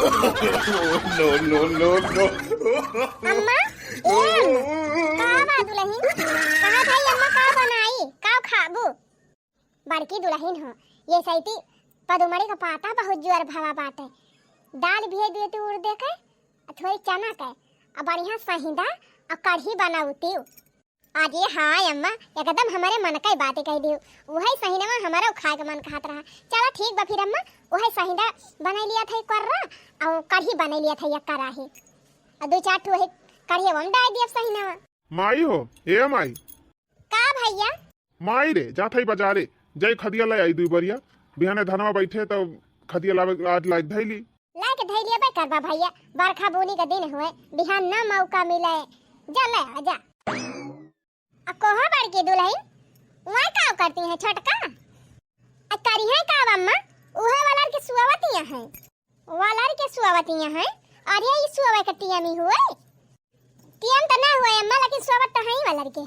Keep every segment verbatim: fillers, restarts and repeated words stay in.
No, no, no, no। अम्मा, ए अम्मा, का बा दुलहिन? कहा भाई अम्मा का बनाई? का खाबू? बड़की दुलहिन हो, ये सैती पदुमड़ी का पाता बहुत जोर भवा बाटे। दाल भिजइ दियो तू उड़दे के, आ थोड़ी चना के, आ बढ़िया सहिंदा, आ कढ़ी बनाउतिउ। अरे हाँ अम्मा, एकदम हमरे मन कइ बात कहि दिउ। उहइ सहिंदवा हमरो खाए के मन कहत रहा। चला ठीक बा फिर अम्मा, उहइ सहिंदा बनाइ लिया था एक कर्रा, अउ कढ़ी बनाइ लिया था एक कराही। अउ दुइ चार ठो उहइ कढ़िया में डाल दिया सहिंदवा। माई हो, ए माई। का भइया? माई रे, जात हई बजारे, जाई खदिया ले आई दुइ बरिया। बिहाने धनवा बैठे त खदिया लावे, आज लाइक धैली। लाइक धैली अबे करबा भइया, बरखा बूनी के दिन हुए, बिहान ना मौका मिले। जा ले आ जा। आ कोहा बड़की दुलहिन, वहाँ का करती हैं छोटका? आ करी हैं का अम्मा? उहे वाला के सुआवतिया हैं। वालर के सुआवत यहाँ है। अरे, ई सुआवे के टियमी हुए? टियम त ना हुए अम्मा, लेकिन सुआवत त है वालर के।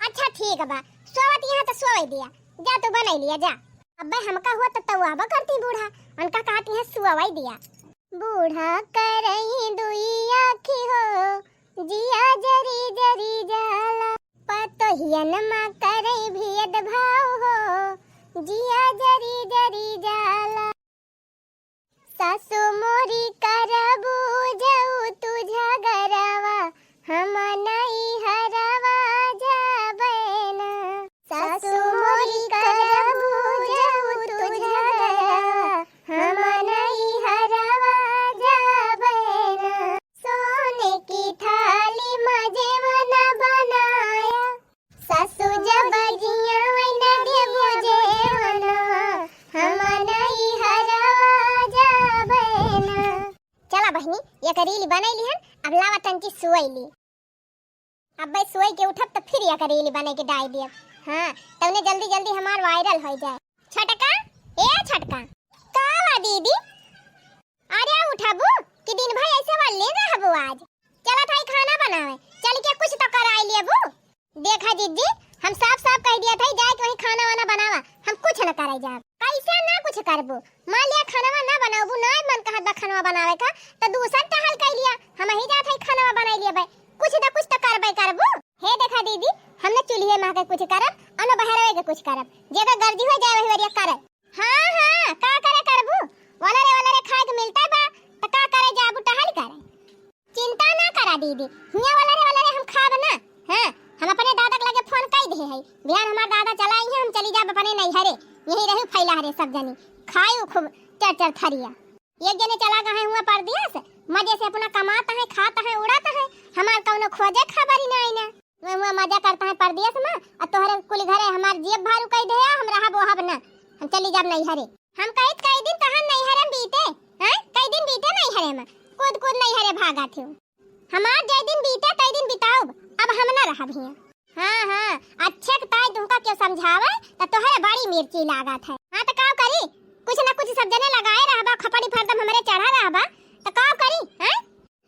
अच्छा, ठीक बा, सुआवत यहाँ त सुआवे दिया। जा तू बनाई लिया, जा। अबे हमका हुआ त तउआबा करती बूढ़ा, उनका कहती है सुआवे दिया। बूढ़ा करई दुई आँखी हो, जिया जरी जरी जाला। पतोहियन मा करई भेदभाव हो, जिया जरी जरी जाला। सासु मोरी करबू जऊ तू झगरवा, हम नैहरवा जाबे ना। सासु मोरी करबू जऊ तू झगरवा, हम नैहरवा जाबे ना। सोने की थाली मा जेवना बनाया, सासु जब जिया वैना देबो जेवना, हम नैहरवा जाबे ना। चला बहिनी, एक रील बनैली हन, अब लावा तनकी सुअइली। अब्बे सुअइ के उठब त फिर एक रील बनै के डाइ दियब। हाँ, तउने जल्दी जल्दी हमार वायरल होइ जाए। छोटका, ए छोटका। का बा दीदी? अरे उठबू कि दिन भर ऐसे वल्लीन रहबू आज? चलत हई खाना बनावे, चल के कुछ तो कराई लेबू। देखा जिज्जी, हम साफ साफ कहि दिया था, जाए के वहीं खाना वाना बनावा, हम कुछ न करे जाब। कैसे ना कुछ करबू? मान लिया खानवा ना बनौबू, ना मन कहत बा खानवा बनावे का, त दूसर टहल कइ लिया, हमहीं जात हई खानवा बनाइ लेबे। कुछ न कुछ त करबे करबू। हे देखा दीदी, हम न चूल्हे मा के कुछ करब, अउर न बहरवे के कुछ करब। जेकर गर्जी होइ जाए वही वरिया करब। हाँ, हाँ, का करे करबू? वलरे वलरे खाए के मिलता बा, त का करे जाबू टहल करे? चिंता ना करा दीदी, हियाँ वलरे वलरे हम खाब ना। हाँ, हम अपने दादा के लगे फोन कइ दिहे हई, बिहान हमार दादा चला अइहें, हम चली जाब अपने नैहरे, यहीं रहू फैला हरे सब जनी, खायू खूब चर चर थरिया। एक जने चला गए हुआ परदेस, मजे से अपना कमात हैं, खात हैं, उड़ात हैं, हमार कउनो खोजे खबरी नाहीं ना। मैं हुआ मजा करत हैं परदेस मा, अउर तोहरे कुल घरे हमार जेब भारू कइ दे, हम रहब ओहब ना, हम चली जाब नैहरे। हम कहित कई दिन तोहार नैहरे में बीते, हैं? कई दिन बीते नैहरे में, कूद कूद नैहरे भागत हो। हमार जय दिन बीते तय दिन बिताउब, अब हम ना रहब हियाँ। हाँ, हाँ, अच्छे के ताई तुमका क्यों समझावे, त तोहरे बड़ी मिर्ची लागत है। हाँ, त का करी, कुछ ना कुछ सब जने लगाए रहबा, खपड़ी फरदम हमरे चढ़ा रहबा, त का करी, हैं?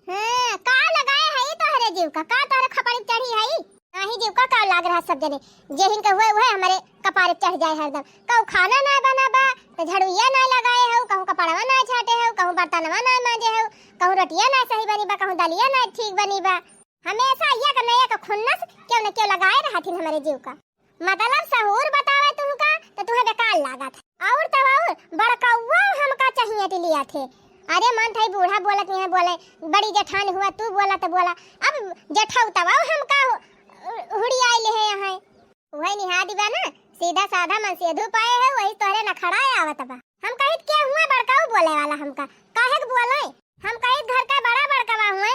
हाँ, का लगाए हई तोहरे जीव का, का तोहरे खपड़ी चढ़ी हई? नाही जीव का, का लाग रहा सब जने, जेहिन के हुए उहे हमरे कपारे चढ़ जाए हरदम। कहूँ खाना ना बनाबा, त झड़ुइया ना लगाए हऊ, कहूँ कपड़वा ना झाटे हऊ, कहूँ बर्तनवा ना मांजे हऊ, कहूँ रोटिया ना सही बनी बा, कहूँ दलिया ना ठीक बनी बा। हमेशा एक न एक खुन्नस क्यों न क्यों लगाए रहथिन हमरे जीव का। मतलब सहूर बतावे तुहका, त तुहे बेकार लागत है। और तब और बड़कौआ हमका चाहिए टिलिया थे। अरे मन थाई बूढ़ा बोलत नहीं है, बोले, बड़ी जेठान हुआ, तू बोला त बोला। अब जेठऊ तब हमका हु-, हुड़ियाई ले है यहाँ। उहे निहा दिबा ना, सीधा साधा मनसेधु पाए है, वही तोहरे नखड़ा आवत बा। हम कहित के हुए बड़काऊ बोले वाला हमका, काहे के बोले? हम कहित घर का बड़ा बड़कावा हुए,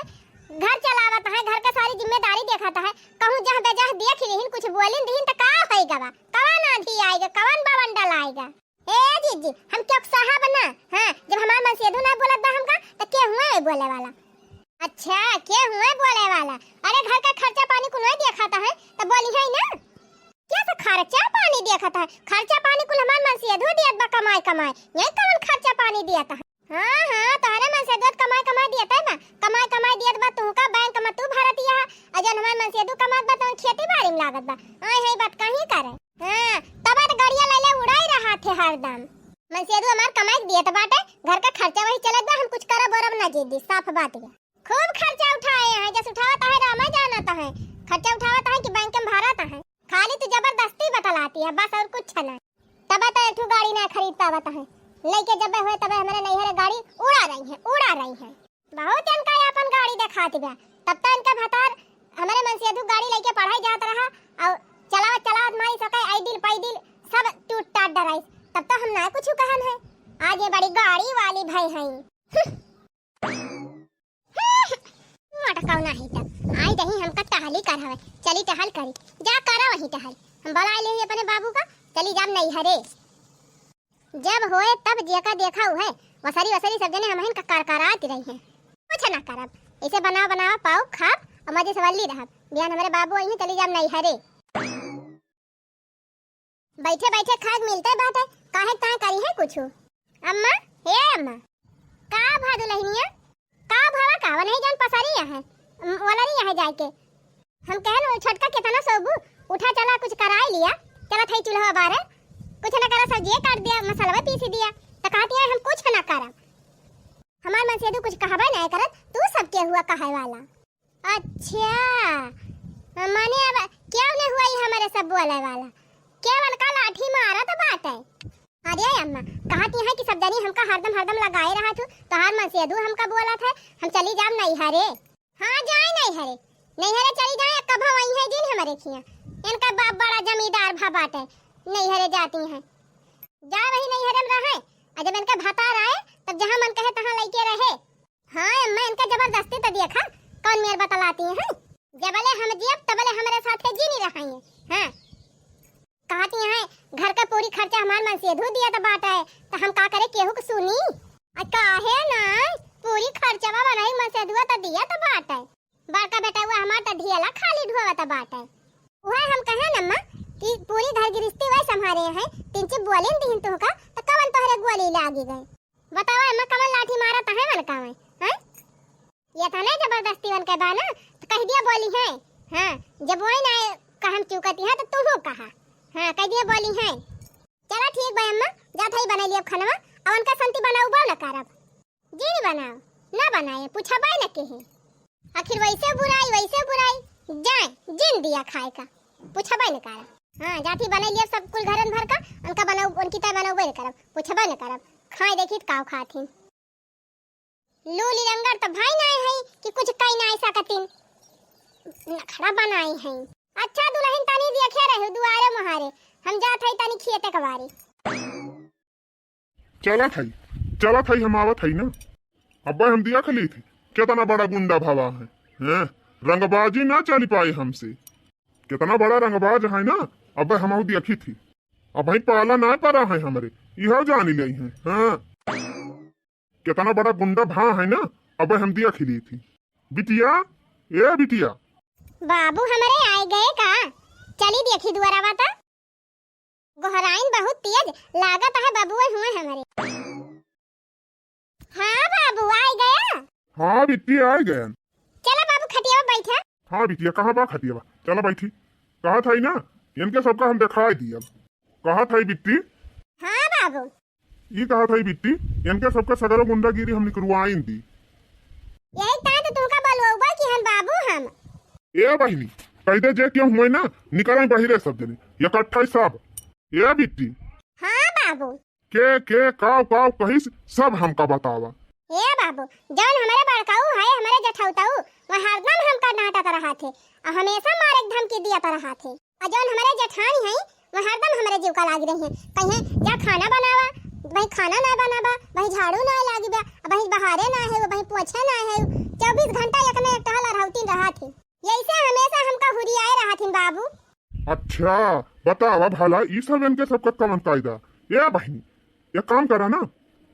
घर चलावत है, घर का सारी जिम्मेदारी देखत है, कहूँ जह बेजह देख लिहिन, कुछ बोलिन दिहिन त का होई गवा? कवन आंधी आएगा, कवन बवंडल आएगा? ए जीजी, हम क्यों साहब ना? हाँ, जब हमार मनसेधु ना बोलत बा हमका, त के हुए बोले वाला? अच्छा, के हुए बोले वाला? अरे घर का खर्चा पानी कुल वही देखत है, त बोली है ना? क्या तो खर्चा पानी देखत है? खर्चा पानी कुल हमार मनसेधु दियत बा कमाई कमाई। यही कवन खर्चा पानी दियत है? हाँ, हाँ, तोहरे मनसेधु कमाई कमाई दियत है बा। कमाई कमाई दियत बा तुहका, बैंक में तू भरत यह, और जौन हमार मनसेधु कमात बा तौन खेती बाड़ी में लागत बा। आए है बात कहीं करे। हाँ, तब तो गड़िया ले ले उड़ाई रहा थे हरदम। मनसेधु हमार कमाई के दियत बाटे, घर का खर्चा वही चलत बा, हम कुछ करब बरब ना जिद्दी, साफ बात है। खूब खर्चा उठाए हैं, जस उठावत है रामा जानत है। खर्चा उठावत है कि बैंक में भरत है। खाली तू जबरदस्ती बतलाती है, बस और कुछ ना। तब तो एक ठो गाड़ी ना खरीद पावत है। लइके जब हुए तब हमरे नैहरे गाड़ी उड़ा रही है, उड़ा रही है। बहुत इनका अपन गाड़ी देखात बा। तब तो इनका भतार हमरे मनसेधू गाड़ी लइके पढ़ाई जात रहा और चलावत चलावत मारी सके ऐदिल पैदिल सब टूट टाट डराइस। तब तो हम ना कुछ कहन है। आज ये बड़ी गाड़ी वाली भई हैं। मोटकऊ नाही त आई दही हमका टहली करावे। चली टहल करी, जा करा वही टहल। हम बुलाए ले अपने बाबू का, चली जाब नैहरे। जब होए तब जेका देखा उहे, वसरी वसरी सब जने हमहिन का करकरात रही हैं। कुछ ना करब, ऐसे बनावा बनावा पाउब खाब और मजे से वल्ली रहब। बिहान हमरे बाबू आई हैं, चली जाब नैहरे। बैठे बैठे खाए के मिलते बाटे, काहे ताए करी है कुछ? अम्मा, हे अम्मा, का भा दुलहिनिया? का भावा का? वो नहीं जान पसारी यहाँ है, वलरी यहाँ जाए के। हम कहन वो छोटका केतना सोबू, उठा चला कुछ कराई लिया, चला थई चूल्हा बारे, कुछ ना करा सब्जिए काट दिया, मसाला पीसी दिया, तो कहती है हम कुछ ना करब। हमार मनसेधू कुछ कहबे नहीं करत, तू सबके हुआ कहे वाला। अच्छा, माने अब क्यों न हुआ ई हमरे सब बोले वाला? क्यों उनका लाठी मारत बाटे? अरे अम्मा, कहती है कि सब जनी हमका हरदम हरदम लगाए रहा तू, तोहार मनसेधू हमका बोलत है, हम चली जाब नैहरे। हाँ, जाए नैहरे, नैहरे चली जाए, कब वही है जिन हमरे खिया। इनका बाप बड़ा जमींदार भा बाटे, नैहरे जाती हैं। जा वही नैहरे में रहे, और जब इनका भतार आए, तब जहाँ मन कहे तहाँ लइके रहे। हाँ अम्मा, इनका जबरदस्ती तो देखा, कौन मेर बतलाती हैं। जबले हम जियब, तबले हमरे साथे जी नहीं रहाई हैं। हाँ, कहती हैं, घर का पूरी खर्चा हमार मनसेधू दिया तो बाटा है, तो हम का करे, केहू के सुनी? आ काहे ना, पूरी खर्चवा बनाई मनसेधुआ तो दिया तो बाटा है। बड़का बेटा हुआ हमार तो ढियला खाली ढोवा तो बाटा है। वह हम कहे न अम्मा कि पूरी घर गृहस्थी वह संभारे हैं, तीन चीज बोले न दीन तुहका, तो कवन तोहरे गोली लागी गए? बतावा, एमा कवन लाठी मारत है मन का में, हैं? ये था ना जबरदस्ती मन के बा ना, तो कह दिया बोली है। हाँ, जब वही ना कहम चुकती है, तो तू कहा। हाँ, कह दिया बोली है। चला ठीक बा अम्मा, जात हई बनाई लियब खानवा, अब उनका संती बनाऊ बा ना करब। जिन बनाओ, ना बनाए, पूछबे न केहे। आखिर वैसे बुराई, वैसे बुराई, जाए, जिन दिया खाए का, पूछबे न करा। हाँ, जाती बनाई लिया सब कुल घरन भर का, उनका बनाऊ, उनकी तय बनाऊ बेर करब, पूछबे न करब। खाए देखी त काव खात ही। लूली रंगर तो भाई नाय है कि कुछ कई नाय सकतीन, नखरा बनाई है। अच्छा दुलहिन, तनी देखे रहे दुआरे मुहारे, हम जात हई तनी खेते कबारी। चलत हई, चलत हई, हम आवत हई ना। अब्बे हम दिया खली थी, केतना बड़ा गुंडा भवा है, हैं? रंगबाजी ना चली पाई हमसे। केतना बड़ा रंगबाज है ना, अब्बे हम दिया खी थी। अबहीं पाला ना पड़ा है हमरे, इहो जानी ले हैं, हाँ। केतना बड़ा गुंडा भा है ना, अबे हम दिया खली थी। बिटिया, ए बिटिया। बाबू हमरे आए गए का? चली देखी दुआरा बा त। गोहराइन बहुत तेज लागत है, बबुए हुए हमरे। हाँ बाबू, आइ गया। हाँ बिट्टी, आइ गया। चला बाबू, खटिया बैठा। हाँ बिटिया, कहाँ बा खटिया बा? चला बैठी। कहा था ही ना, इनके सबका हम दिखाई दिया। कहा था ही बिट्टी। हाँ बाबू। ई कहा था ही बिट्टी, इनके सबका सगरो गुंडागिरी हम निकरवाइन दी। यही तान तो तुमका बलवौबा कि हम बाबू हम। ए बहिनी, कह दे जे क्यों हुए ना, निकराई बहिरे सब जने, इकट्ठा ही सब। ए बिट्टी। हाँ बाबू। के, के, काव, काव कहिस, सब हमका बतावा। ए बाबू, जौन हमरे बड़काऊ है, हमरे जेठौताऊ, वह हरदम हमका डांटत रहा थे, और हमेशा मारे के धमकी दियत रहा थे। और जौन हमरे जेठानी है, वह हरदम हमरे जीव का लागी रही है। कहीं जा खाना बनावा, वही खाना ना बनावा, वही झाड़ू ना लागी बा, वही बहारे ना है, वही पोछे ना है, चौबीस घंटा एक न एक टहल अरहौती रहा थे। यैसे हमेशा हमका हुरियाए रहथिन बाबू। अच्छा, बतावा भला, ई सब इनके सबका कवन कायदा? ए बहिनी, एक काम करा ना,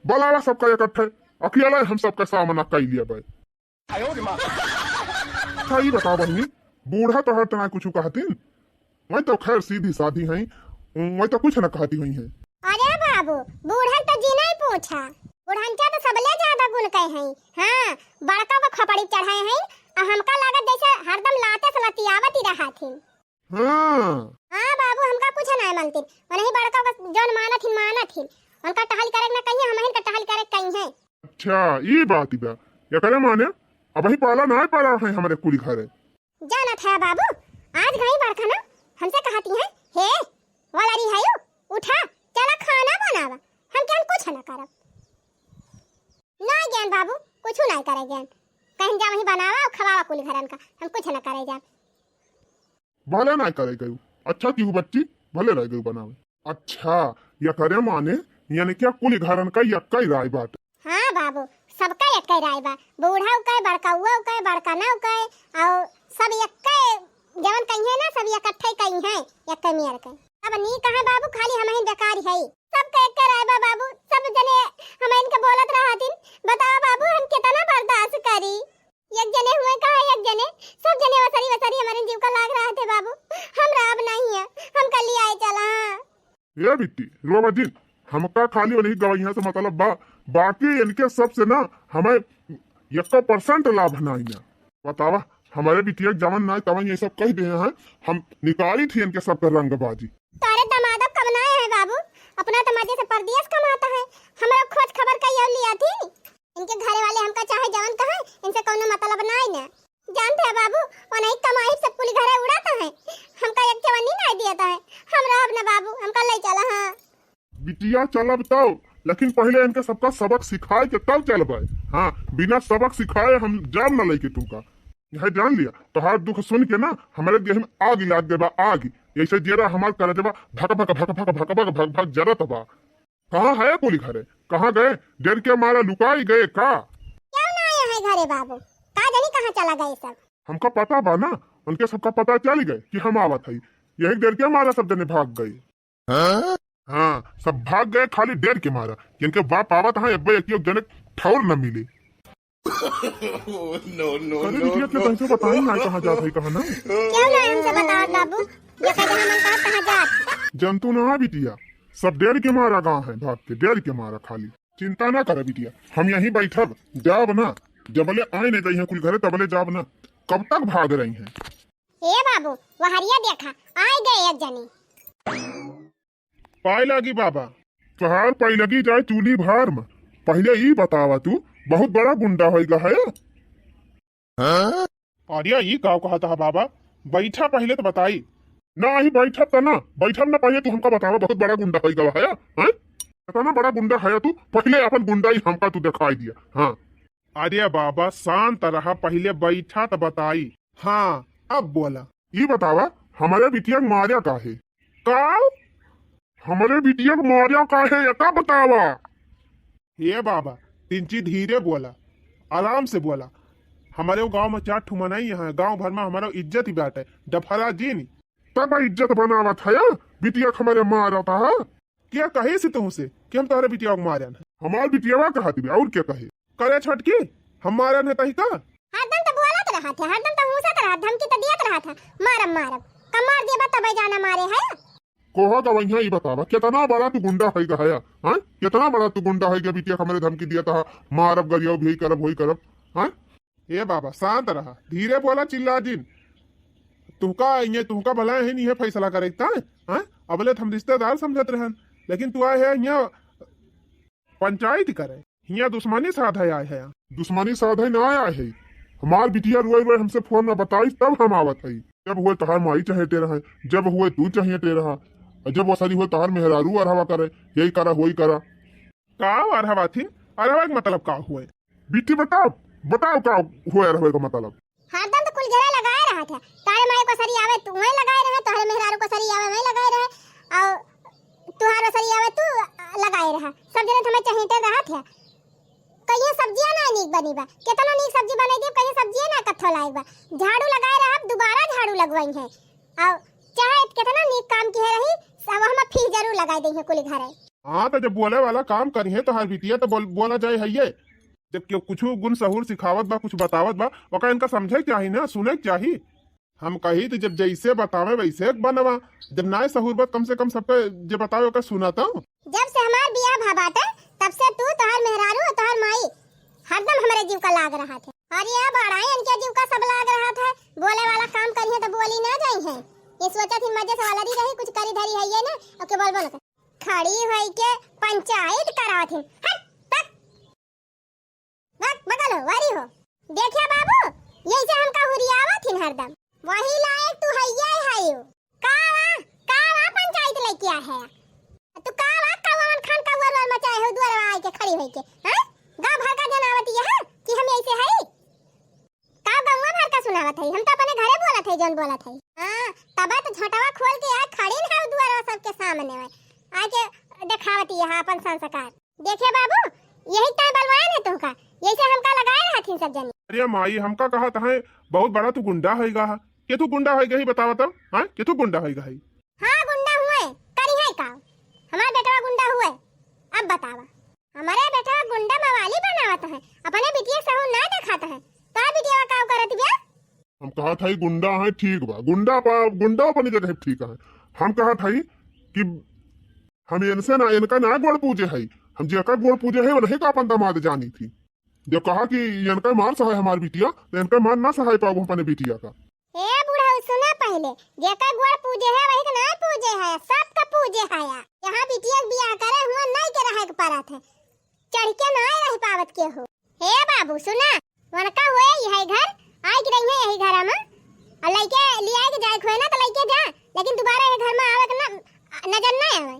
बुलावा सबका इकट्ठे, अकेला हम सबका सामना कइ लिया बे। अच्छा, ई बताओ बहिनी, बूढ़ा तोहर तना कुछ कहतिन? वही तो खैर सीधी साधी हैं, वही तो कुछ न कहती हुई हैं। अरे बाबू, बूढ़न तो जी नहीं पूछा, बुढ़नचा तो सबले ज्यादा गुण कहे हैं। हाँ, बड़का को खपड़ी चढ़ाए हैं, आ हमका लागत जैसे हरदम लाते से लतियावत ही रहा थी। हाँ। हाँ बाबू, हमका कुछ नहीं मानती, उन्हीं बड़का को जौन मानत ही मानत ही, उनका टहल करे न कहिए, हम का टहल करे कहीं है। अच्छा, ई बात बा, एकरे माने अबहीं पाला नाहीं पड़ा है हमरे कुली घरे। जानत है बाबू, आज गई बड़का ना हमसे कहती है, "हे, वाला री है यू, उठा, चला खाना बनावा।" हम कहन कुछ ना करब। ना ज्ञान बाबू, कुछ ना करे ज्ञान। कहीं जा वहीं बनावा और खवावा कुल घरन का, हम कुछ ना करे ज्ञान। भले ना करे गयू, अच्छा की हूँ बच्ची, भले रह गयू बनावे। अच्छा, या करे माने, यानी क्या कुल घरन का यक्का ही राय बाटे? हाँ बाबू, सबका यक्का ही राय बा। बूढ़ा उका है, बड़का उआ उका है, बड़का ना उका है, और सब यक्का जवन कही है ना, सब इकट्ठे कही है, यक्का मियर के। अब नी कहा बाबू, खाली हमहिन बेकार है। सबका यक्का राय बा बाबू, सब जने हम इनके बोलत रहतिन। बताओ बाबू, हम कितना बर्दाश्त करी? एक जने हुए कहा, एक जने, सब जने वसरी वसरी हमरे जीव का लाग रहत है बाबू। हमरा अब नहीं है, हम कल ही आए चला। ए बिट्टी, रोवा जिन, हमका खाली उन्हीं गवैया से मतलब बा, बाकी इनके सबसे ना हमें यक्का परसेंट लाभ नहीं ना। बतावा, हमारे बिटिया के जवन ना तवन ये सब कह दे हैं, हम निकाली थी इनके सबके रंगबाजी। तारे दमादब कब ना है बाबू, अपना तो मजे से परदेस कमाता है, हमरा खोज खबर का ये लिया थी। इनके घरे वाले हमका चाहे जवन कहे, इनसे कौनो मतलब नाई ना। जानते हैं बाबू, वो नहीं कमाई सब कुली घरे उड़ाता है, हमका एक चवन्नी नाई दिया है। हम रहब ना बाबू, हमका ले चला। हाँ बिटिया, चलब तब, लेकिन पहले इनके सबका सबक सिखाए के तब चलबे। हाँ, बिना सबक सिखाए हम जाब ना लेके तुमका। यह जान लिया, तोहार दुख सुन के ना हमारे देह में आग लाग गए बा, आग। ऐसे जेरा हमार करजवा भक भक भक भक भक भक भक भक जरत बा। कहाँ है कुली घरे? कहाँ गए? डर के मारा लुकाई गए का? क्यों ना आए हैं घरे बाबू? का जानी कहाँ चला गए सब? हमका पता बा ना, उनके सबका पता चल गए कि हम आवत हई। यही डर के मारा सब जने भाग गए। हाँ? हाँ, सब भाग गए खाली डर के मारा। इनके बाप आवत हैं, अब्बे एक जने ठौर न मिले। Oh, no, no, करे no, बिटिया के no। कैसे बताई ना कहाँ जात है, कहाँ ना? क्यों ना हमसे बतावत बाबू? जहाँ जहाँ मन कहा तहाँ जात। जंतु ना बिटिया, सब डर के मारा गाँव है भाग के, डर के मारा खाली। चिंता ना करे बिटिया, हम यहीं बैठब, जाब ना, जबले आए नहीं गई हैं कुल घरे तबले जाब ना। कब तक भाग रही हैं? ए बाबू, वहरिया देखा, आए गए एक जनी। पाए लागी बाबा। तोहार पाए लगी जाए चूल्ही भार में। पहले ई बतावा तू, बहुत बड़ा गुंडा होइगा है? हाँ? अरे ई का कहत है बाबा? बैठा पहले तो बताई। ना ही बैठब त ना, बैठब ना, पहले तू हमका बतावा, बहुत बड़ा गुंडा होइगा है? हैं? इतना बड़ा गुंडा है तू, पहले अपन गुंडाई हमका तू दिखाई दिया। हाँ। अरे बाबा शांत रहा, पहले बैठा त बताई। हाँ, अब बोला। ई बतावा, हमारे बिटिया के मार्या का है? का? हमारे बिटिया के मार्या का है, ये का बतावा? हे बाबा, तिनची धीरे बोला, आराम से बोला। हमारे गांव में चार ठो मनई हैं, गांव भर में हमारा इज्जत ही बाटे, डफरा जिन। तब इज्जत बनावत है, बिटिया के हमारे मारत है। क्या कहे से तुमसे कि हम तोहरे बिटिया को मारन है? हमार बिटियावा कहत बे, और क्या कहे? करे छोटकी, हम मारन है तही का? हरदम तो बोलत रहत है, हरदम तो हूसत रहत, धमकी तो दियत रहत है, मारब, मारब। कब मार देबा तबे जाना मारे है। कोहा गवैया ई बतावा, कितना बड़ा तू गुंडा है गया, हाँ? कितना बड़ा तू गुंडा है गया, बिटिया हमरे धमकी दिया था, मारब गरिया भी करब, होई करब, हाँ? ए बाबा, शांत रहा, धीरे बोला, चिल्ला जिन। तुहका, ये तुहका भला है नहीं है फैसला करे, ता? हाँ? अबले त हम रिश्तेदार समझत रहन, लेकिन तू आए है यहाँ पंचायत करे, यहाँ दुश्मनी साधे आए है। दुश्मनी साधे ना आए है, हमार बिटिया रोए रोए हमसे फोन में बताई, तब हम आवत है। जब हुए तहार माई चहेटे रहे, जब हुए तू चहेटे रहा, और जब वसरी हुए तहार मेहरारू अरहवा करे, यही करा, वही करा। का अरहवा थी? अरहवा के मतलब का हुए? बिट्टी बताओ, बताओ का हुए अरहवा का मतलब? हरदम तो कुल घेरा लगाए रहत है। तारे माई को सरी आवे, तू वहीं लगाए रहे, तोहरे मेहरारू को सरी आवे, वहीं लगाए रहे, और तुहार सरी आवे, तू लगाए रहा। सब जने तो हमें चहेटे रहत है। कहिए सब्जियां ना नीक बनी बा, केतनो नीक सब्जी बनाई देब, कहिए सब्जियां ना कत्थो लायक बा। झाड़ू लगाए रहब, दोबारा झाड़ू लगवाई है। और चाहे केतना नीक काम किहे रही, सब हम फिर जरूर लगाई देंगे कुली घरे। हाँ, तो जब बोले वाला काम करिहे तो हर बिटिया तो बोल, बोला जाए है ये। जब केहू कुछ गुण सहूर सिखावत बा, कुछ बतावत बा, ओका इनका समझे के चाही ना, सुने के चाही। हम कही तो जब जैसे बतावे वैसे बनवा, जब नाय सहूर बा, कम से कम सबके जे बतावे ओका सुना तो। जब से हमार बियाह भा बाटे, तब से तू, तोहार मेहरारू और तोहार माई हरदम हमरे जीव का लाग रहत है। अरे बड़ा इनके जीव का सब लाग रहत है, बोले वाला काम करिहे तो बोली ना जाई है। ये सोचत ही मजे से वाला दी रही, कुछ करी धरी है ये ना, ओके बोल बोल के। खड़ी होई के पंचायत करावत ही। हट, तक। बक, बगल हो, वारी हो। देखिया बाबू, यही से हमका हुरियावत हिन हरदम। वही लायक तू हइया है हो। का वा, का वा पंचायत लेके आ है? तू का वा कौन खान का वरवर मचाए हो दुआरवा आए के खड़ी होई के? हाँ? गाँव भर का जनावत यह कि हम ऐसे हई? का गौवा भर का सुनावत है? हम तो अपने घरे बोलत है, जौन बोलत है। हाँ, तब तो झोंटवा खोल के आ खड़ी न है दुआरवा सबके सामने में। आके देखावत यह अपन संस्कार। देखे बाबू, यही ताय बलवाए न तुमका, यही से हमका लगाए रहथिन सब जनी। अरे माई, हमका कहत है, बहुत बड़ा तू गुंडा होइगा है। के तू गुंडा होइगा ही बतावा तब, हाँ? के तू गुंडा होइगा ही? हाँ, गुंडा हुए, करी है का? हमार बेटवा गुंडा हुए। अब बतावा, हमारे बेटवा गुंडा मवाली बनावत है, अपने बिटिया सहू ना देखात है। का बिटिया का करत बिया? हम कहत है गुंडा है, ठीक बा, गुंडा पा, गुंडा अपनी जगह ठीक है। हम कहत है कि हम इनसे ना, इनका ना गोड़ पूजे है, हम जेका गोड़ पूजे है, उन्हें का अपन दामाद जानी थी। जब कहा कि इनका मार सहाय हमार बिटिया, तो इनका मार ना सहाय पाऊ अपने बिटिया का। ए बुढ़ऊ, सुना पहले, जेका गोड़ पूजे है, वही के ना पूजे है, सबका पूजे है। यहाँ बिटिया के बियाह करे हुआ नहीं के रहे के परत है, चढ़ के ना रह पावत के हो। हे बाबू, सुना, वनका हुए यही घर, आई के रही है यही घर में, और लइके ले आए के जाए के हुए ना, तो लइके जा, लेकिन दोबारा ये घर में आवे के ना, नजर ना आवे।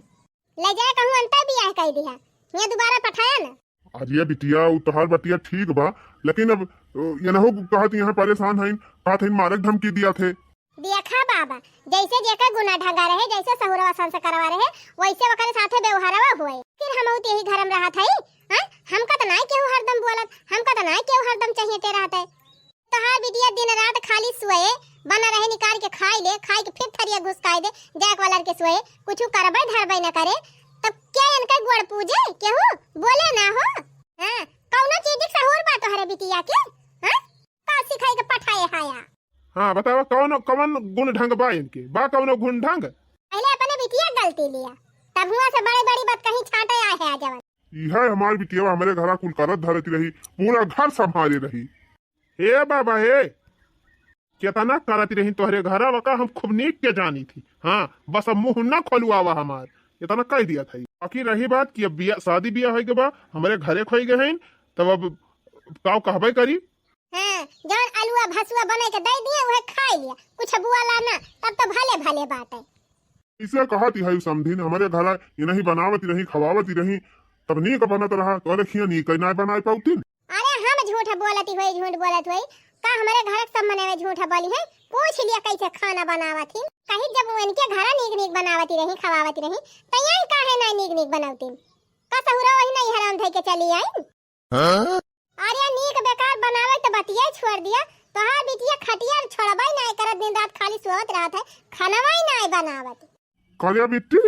ले जाए कहूँ अंतर बियाह कह दिया, ये दोबारा पठाया ना। अरे बिटिया, उ तोहार बतिया ठीक बा, लेकिन अब, अ, ये ना हो कहत यहाँ परेशान हईन, कहत हईन मारे के धमकी दिया थे। देखा बाबा, जैसे जेकर गुना ढंगा रहे, जैसे सहुरवा संस्कारवा रहे, वैसे ओकरे साथे व्यवहारवा हुए। फिर हम तो यही घर में रहत हई, हाँ? हमका तो नाय केहू हरदम बोलत, हमका तो नाय केहू हरदम चाहिए ते रहत है। तोहार बिटिया दिन रात खाली सोए, बना रहे निकाल के खाई ले, खाई के फिर थरिया घुसकाई दे, जाए वाला के सोए, कुछ करबे धरबे न करे, तब क्या इनका गोड़ पूजे? केहू बोले ना हो? हाँ, कौनो चीज के सहूर बा तोहरे बिटिया के? हाँ? का सिखाई के पठाए हाया? हाँ, बतावा, कौन, कौन गुण ढंग बा इनके? बा कौनो गुण ढंग? पहले अपने बिटिया के गलती लिया, तब हुआ से बड़ी बड़ी बात कहीं छांटे आए है जवन। इहे हमार बिटिया हमरे घरा कुल करत धरत रही, पूरा घर संभाले रही। हे बाबा हे, केतना करत रही तोहरे घरा, वका हम खूब नीक के जानी थी। हाँ, बस अब मुंह ना खोलवावा हमार, इतना कह दिया था। बाकी रही बात कि अब बिया, शादी बिया होई के बा, हमरे घरे खोई गए हैं, तब अब काव कहबे करी। हाँ, जौन अलुआ भसुआ बने के दे दिए, उहे खाई लिया, कुछ बुआला ना, तब तो भले भले बाटे। इसे कहत है समधिन, हमरे घरा ये नहीं बनावत रही, खवावत रही, तब नीक बनत रहा, तोरे खिया नीक ना बनाए पाउतिन। अरे हम झूठ बोलत होई, झूठ बोलत होई, का हमरे घर के सब मनवे झूठ बोली है? पूछ लिया कैसे खाना बनावत ही, कहीं जब उनके घरा नीक नीक बनावत रही, खवावत रही, तो यहाँ काहे ना नीक नीक बनौतिन? का सहुरा वही नहीं हराम धई के चली आई? हाँ? अरे नीक बेकार बनावे तो बतिया छोड़ दिया, तोहार बिटिया खटिया छोड़बे नाय करत, दिन रात खाली सोवत रहत है, खानवा ही नाय बनावत। करे बिट्टी,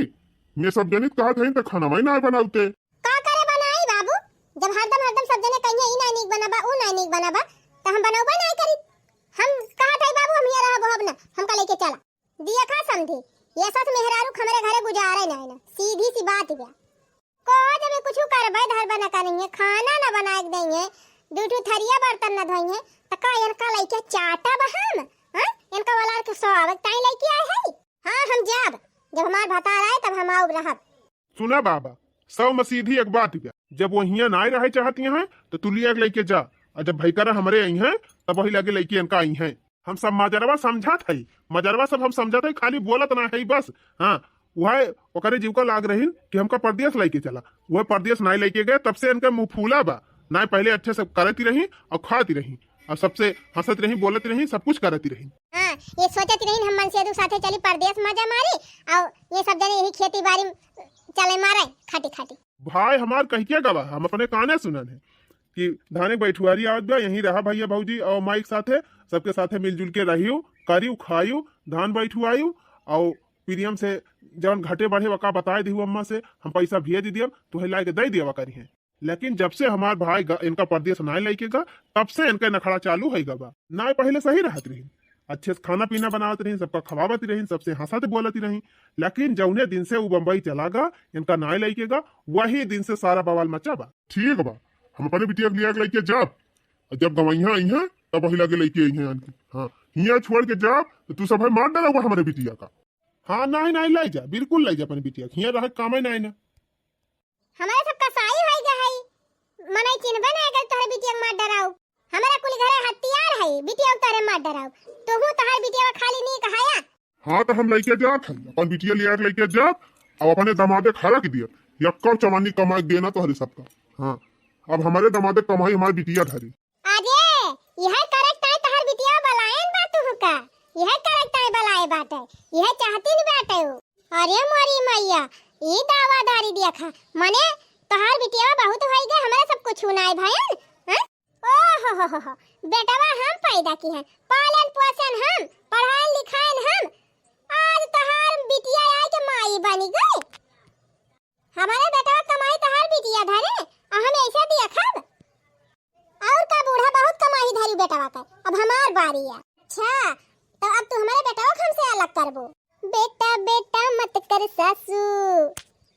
मैं सब जनित कहत हईन त खानवा ही नाय बनावते। का करे बनाई बाबू, जब हरदम हरदम सब जने कहिए ई नाय नीक बनाबा, ऊ नाय नीक बनाबा, त हम बनौबे नाय करी। हम कहत हई बाबू, हम यहाँ रहब होब ना, हमका लेके चला। देखा समधी, ये सस मेहरारू हमरे घरे गुजारे नाय ना, सीधी सी बात बा। कहो जब ये कुछ करबे धरबे न करेंगे, खाना न बनाए के देंगे, दू ठो थरिया बर्तन न धोएंगे, त का इनका लइके चाटब हम? हाँ? इनका वाला के सो आवे ताई लइके आए है? हाँ, हम जाब, जब हमार भतार आए तब हम आउब रहब। सुना बाबा, सौ में सीधी एक बात बा, जब वो हियां नाय रहे चाहती हैं तो तू लिया के लइके जा, और जब भैकरा हमरे आई हैं तब वही लगे लइके इनका आई हैं। हम सब मजरवा समझत हई, मजरवा सब हम समझत हई, खाली बोलत ना हई बस। हाँ, वह ओकरे जीव का लाग रही कि हमका परदेस लइके चला, वह परदेस नाय लइके गए, तब से इनका मुंह फूला बा। नाय पहले अच्छे से करती रही और खाती रही और सबसे हंसत रही, बोलत रही, सब कुछ करती रही। हाँ, ये सोचत रही हम मनसेदू साथे चली परदेस मजा मारी और ये सब जने यही खेती बारी में चले मारे खाटी खाटी। भाई हमार कहिके गवा, हम अपने काने सुनन है कि धाने बैठुआरी आवत बा, यहीं रहा भैया भौजी और माई के साथे, सबके साथे मिलजुल के रहियो, करियो, खाइयो, धान बैठुआइयो और प्रियम से जवन घटे बढ़े वका बताए दिहु अम्मा से, हम पैसा भेज दियब, तुहे लाके दे दियवा करी हैं। लेकिन जब से हमार भाई ग-, इनका परदेस नाय लइके गा, तब से इनका नखड़ा चालू होई गा बा। नाय पहले सही रहत रही, अच्छे से खाना पीना बनावत रही, सबका खवावत रही, सबसे हंसत बोलत रही, लेकिन जौने दिन से उ बम्बई चला गा, इनका नाय लइके गा, वही दिन से सारा बवाल मचा बा। ठीक बा, हम अपने बिटिया के लिया के लइके जाब, और जब गवैया आई हैं तब वही लगे लइके आई हैं इनकी। हाँ, हियाँ छोड़ के जाब तो तू सब है मार डाला हुआ हमारे बिटिया का। हाँ, नहीं, नहीं, ले जा, बिल्कुल ले जा अपने बिटिया के, हियाँ रहे कामे नहीं ना। हमारे सब कसाई होई गए हई, मनई चिन्हबे नहीं करे तोहरे बिटिया के मार डराऊ। हमारा कुल घर डराउ। तुहू तोहार बिटिया खाली नीक हया। हाँ, तो हम लइके जात हई, अपन बिटिया लिया के लइके जात, अब अपने दमादे खरा के दियत, यक्कर चवन्नी कमाए देना तोहरे सबका। हाँ, अब हमरे दमादे कमाई हमार बिटिया धरी। अरे, यह करेक ताई तोहार बिटिया बलायन बा तुहका, यह करेक ताई बलाए बाटे, यह चाहती न बाटे उ। अरे मोरी मैया, ई दावा दारी देखा, मने तोहार बिटिया बहुत होई गए, हमरा सब कुछ नाई भयल, हैं? ओहो हो हो हो, बेटवा हम पैदा किहन, पालन पोषण हम, पढ़ाइन लिखाइन हम, आज तोहार बिटिया आए के माई बनी गई। हमारे बेटवा कमाई तोहार बिटिया धरे, आ हम ऐसे देखब? और का बूढ़ा बहुत कमाई धरी बेटवा का, अब हमार बारी है। अच्छा, तो अब तू हमारे बेटवा के हमसे अलग करबो? बेटा, बेटा मत कर सासू,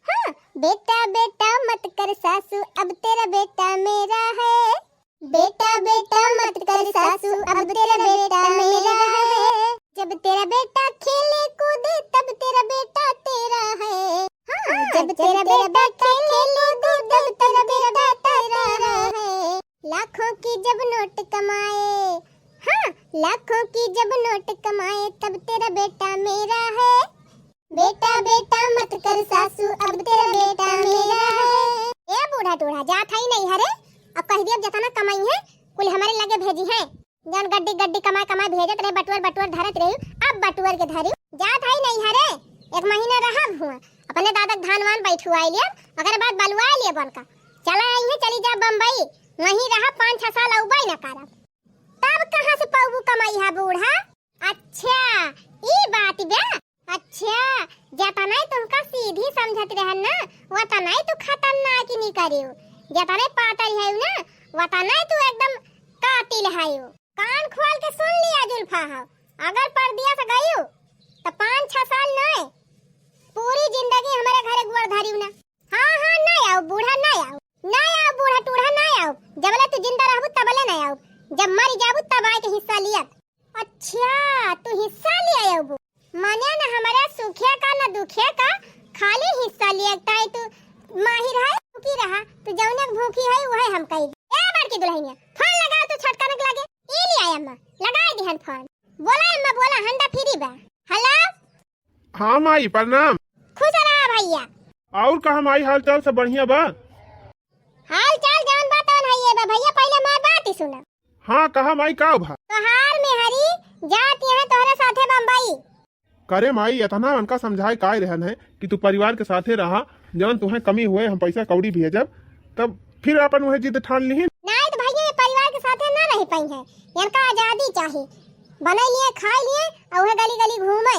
हाँ, बेटा, बेटा मत कर सासू, अब तेरा बेटा मेरा है। बेटा, बेटा मत कर सासू, अब तेरा बेटा मेरा है। जब तेरा बेटा खेले कूदे, तब तेरा बेटा तेरा है। हाँ, जब तेरा बेटा खेले कूदे, तब तेरा बेटा तेरा है। लाखों की जब नोट कमाए, हाँ, लाखों की जब नोट कमाए, तब तेरा बेटा मेरा है। बेटा, बेटा मत कर सासू, अब तेरा बेटा मेरा है। ए बूढ़ा टूढ़ा, जात हई नैहरे, अब कह दिया, जतना कमाई है, कुल हमारे लगे भेजी है। जौन गड्डी गड्डी कमाए कमाए भेजत रहे, बटुअर बटुअर धरत रही, अब बटुअर के धरी। जात हई नैहरे, एक महीना रहब हुआ, अपने दादा के धान वान बैठुआई लियब, ओकरे बाद बलुआई लियब उनका। चला आई है, चली जा बम्बई, वहीं रहब, पाँच छह साल अउबई न करब। तब कहाँ से पउबू कमइहा बूढ़ा? अच्छा, ई बात बा। अच्छा, जतने तुमका सीधी समझत रहन ना, वतने तू खतरनाक निकरियो। जतने पातर है ना, वतने तू एकदम कातिल है। कान खोल के सुन लिया जुल्फा हो, अगर परदेस गयू, तो पाँच छह साल नहीं, पूरी जिंदगी हमारे घरे गोड़ धरियो ना। हाँ, हाँ, ना आओ बूढ़ा, ना आओ, ना आओ बूढ़ा टूढ़ा, ना आओ। जबले तू जिंदा रहबू, तबले ना आओ। जब मर जाबू, तब आए के हिस्सा लियत। अच्छा, तू हिस्सा लिया आओ बू। माने न हमारे सुखे का, न दुखे का, खाली हिस्सा लिया ताई तू माहिर है, भूखी रहा, तू जौने के भूखी है, वहे हम कही। ए बड़की दुल्हनिया, फोन लगाओ तू छोटका के लगे। ई ले आया अम्मा, लगाई दिहन फोन। बोला अम्मा, बोला, हंडा फ्री बा। हेलो? हाँ माई, प्रणाम। खुश रहा भैया। और कहा माई, हाल चाल सब बढ़िया बा? हाल चाल जौन बा तौन है ये बा भैया, पहले हमार बात ही सुना। हाँ, कहा माई, का भा? तोहार मेहरी जात यहाँ तोहरे साथे बम्बई। करे माई, इतना उनका समझाए काय रहन है कि तू परिवार के साथे रहा, जौन तुहें कमी हुए हम पैसा कौड़ी भेजब, तब फिर अपन वह जिद ठान लिहिन। नहीं तो भैया, ये परिवार के साथे ना रह पाई है, इनका आजादी चाही, बने लिए, खाए लिए और वह गली गली घूमे।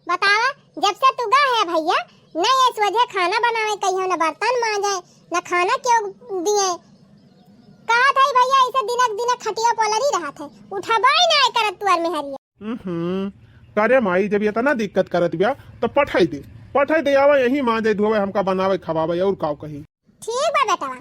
बतावा, जब से तू गा है भैया, न ये सोझे खाना बनावे कहियो, न बर्तन मांजे, न खाना क्यों दिए। कहत है भैया, ऐसे दिनक दिनक खटिया पलरी रहत है, उठबई ना करत तुअर मेहरिया। हम्म, करे माई, जब इतना दिक्कत करत बिया, तो पठाई दे, पठाई दे, आवा यहीं मांजे धोवे, हमका बनावे खवावे, और काव कही। ठीक बा बेटवा,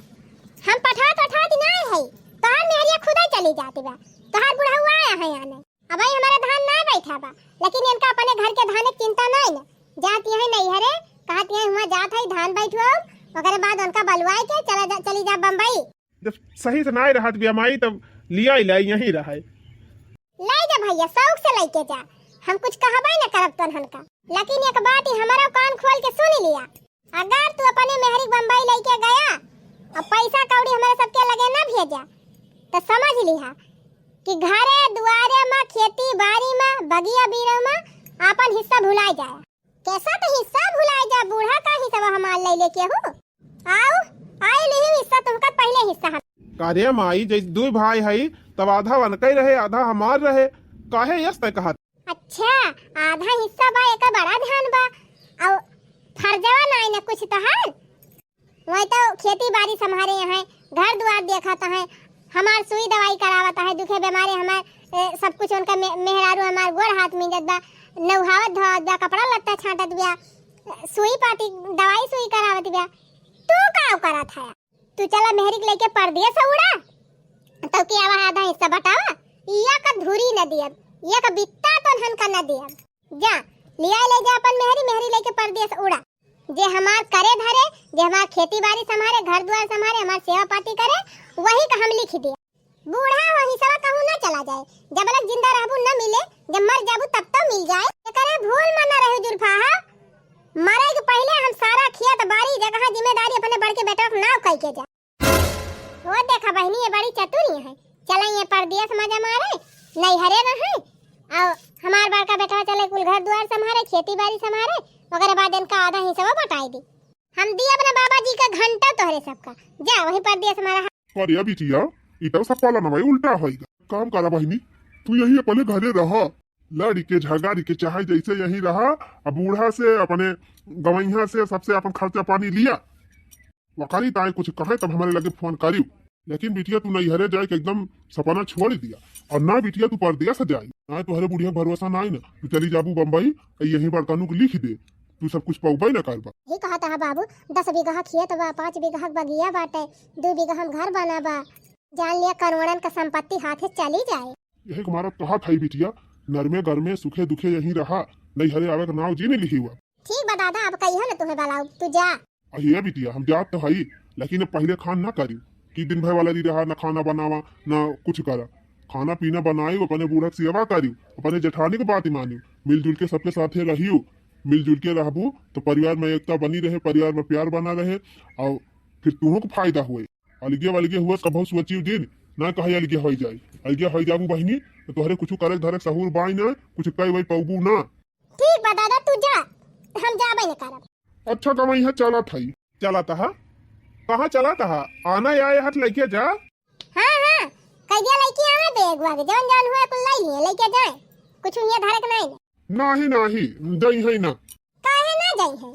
हम पठात वठात नाय है, तोहार मेहरिया खुदे चली जाती बा, तोहार बुढ़ऊ आया है आने। अब भाई हमारा धान ना बैठा बा, लेकिन इनका अपने घर के धान के चिंता नाय न, जात यही नहीं हरे, कहत यही हुआ जात है धान बैठवाओ, ओकरे बाद उनका बलवाए के चला जा, चली जा बम्बई। जब सही से नाय रहत बिया माई, तब लिया ही लाई यहीं रहे। ले जा भैया, शौक से लेके जा, हम कुछ कहबे न करब तोहन का, लेकिन एक बात ही हमारा कान खोल के सुन लिया, अगर तू अपने मेहरी बम्बई लेके गया और पैसा कौड़ी हमारे सबके लगे ना भेजा, तो समझ लिहा कि घरे दुआरे में, खेती बाड़ी में, बगिया बीरो में अपन हिस्सा भुलाए जाए। कैसा तो हिस्सा भुलाए जा, बूढ़ा का हिस्सा हमार ले लेके हो। आओ, आई लिही हिस्सा तुमका पहले हिस्सा हम। अरे माई, जै दुई भाई हई, तब आधा वनकै रहे, आधा हमार रहे, काहे यस तै कहत? अच्छा, आधा हिस्सा बा, एकर बड़ा ध्यान बा, और फर्जवा नाई न कुछ तोहार। वही तो खेती बाड़ी संभारे हैं, घर दुआर देखत हैं, हमार सुई दवाई करावत है, दुखे बीमारे हमार, ए, सब कुछ उनका मे-, मेहरारू हमार गोड़ हाथ मीजत बा, नउहावत धोवत बा, कपड़ा लत्ता छांटत बा, सुई पाती, दवाई सुई करावत बा। तू का करत है? तू चला मेहरी के लेके परदेस उड़ा, तो के आवा आधा हिस्सा बटावा, या का धुरी न दियब, या का बित्ता तो हन का न दियब। जा, लिया ले जा अपन मेहरी, मेहरी लेके परदेस उड़ा। जे हमार करे धरे, जे हमार खेती बाड़ी संभारे, घर दुआर संभारे, हमार सेवा पाती करे, वही का हम लिख दिया। बूढ़ा हो हिस्सा कहूँ ना चला जाए। जब लग जिंदा रहबू न मिले, जब मर जाबू तब तो मिल जाए। एकरे भूल में न रहू जुल्फा, हाँ? मरे के पहिले हम सारा खेत बारी जगह जिम्मेदारी अपने बड़के बेटवा के नाव कई के जा। वो देखा बहिनी, ये बड़ी चतुरी है, चले ये परदेस मजा मारे, नैहरे रहे, और हमार बड़का बेटवा चले कुल घर दुआर संभारे, खेती बारी संभारे, ओकरे बाद इनका आधा हिस्सा बटाई दी। हम दियब अपने बाबा जी का घंटा तोहरे सबका, जा वहीं परदेस में रहा। अरे बिटिया, ई तो सब पाला न भाई उल्टा होइगा। काम करा बहिनी, तू यही अपने घरे रहा, लड़ी के झगारी के चाहे जैसे यही रहा। अब बूढ़ा से अपने गवैया से सबसे अपन खर्चा पानी लिया, वकारी ताए कुछ कहे तब हमारे लगे फोन करियो। लेकिन बिटिया तू नैहरे जाए के एकदम सपना छोड़ दिया, और ना बिटिया तू परदेस जाए, ना तोहरे बुढ़िया के भरोसा ना आई ना, तू चली जाबू बम्बई, यही बड़कानू के लिख दे, तू सब कुछ पौबे ना करबा। यही कहत है बाबू, दस बीघा खेत बा, पाँच बीघा बगिया बाटे, दू बीघा हम घर बना बा, जान लिया करोड़न का संपत्ति हाथे चली जाए। यही के मारा कहत है बिटिया, नरमे गरमे सुखे दुखे यही रहा, नैहरे आवे के नाव जी नहीं लिही हुआ। ठीक बा दादा, अब कहियो ना तुम्हें बलाऊ, तू जा। अरे बिटिया, हम जात तो हई, लेकिन अब पहिले खान ना करी कि दिन भर वाला री रहा, ना खाना बनावा, ना कुछ करा। खाना पीना बनाई, अपने बूढ़ा के सेवा करी, अपने जेठानी के बात मानी, मिलजुल के सबके साथे रहियो। मिलजुल के रहबू तो परिवार में एकता बनी रहे, परिवार में प्यार बना रहे, और फिर तुहों को फायदा हुए। अलगे वलगे हुआ कभो सोचियो दिन, ना कहे अलगे हो जाए। अलगे हो जाबू बहिनी, तो तोहरे कुछ करे धरे सहूर बाई ना, कुछ कई वही पौबू ना। ठीक बा दादा, तू जा, हम जाबे न करब। अच्छा गवैया, चलत हई। चलत हा? कहाँ चलत हा? आना आए हट लइके जा। हाँ, हाँ, कह दिया लइके आवे दे एगो आगे, जवन जवन हुए कुल लइ लिए, लइके जाए। कुछ हियाँ धरे के नहीं। नाही, नाही, जइहै ना। काहे ना जइहै?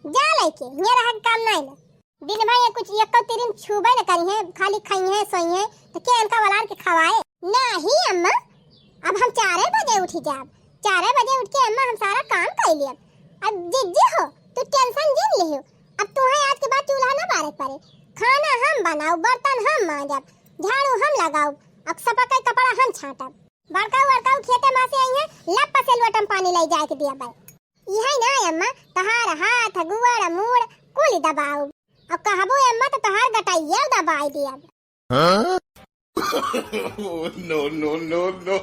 जा लइके, हियाँ रहे के काम नहीं ना। दिन भर ये कुछ एको तिरिन छूबे न करिहैं, खाली खइहैं, सोइहैं, तो के इनका वलार के खवाए? नाही अम्मा, अब हम चारे बजे उठी जाब। चारे बजे उठ के अम्मा हम सारा काम कर लियब। अब जिज्जी हो, तू tension जिन लिहो। अब तुहे आज के बाद चूल्हा ना बारे के पड़े। खाना हम बनाऊ, बर्तन हम मांजब, झाड़ू हम लगाऊ, अब सपा के कपड़ा हम छाटब। बड़काऊ बड़काऊ खेते मा से आई है, लप से लोटम पानी ले जाए के दिया बे। इहे ना अम्मा, तोहार हाथ, गुआड़, मूड़ कुल दबाऊ। अब कहबू अम्मा तो तोहार गटाइया दबाई दियब। हाँ? Oh, no, no, no, no।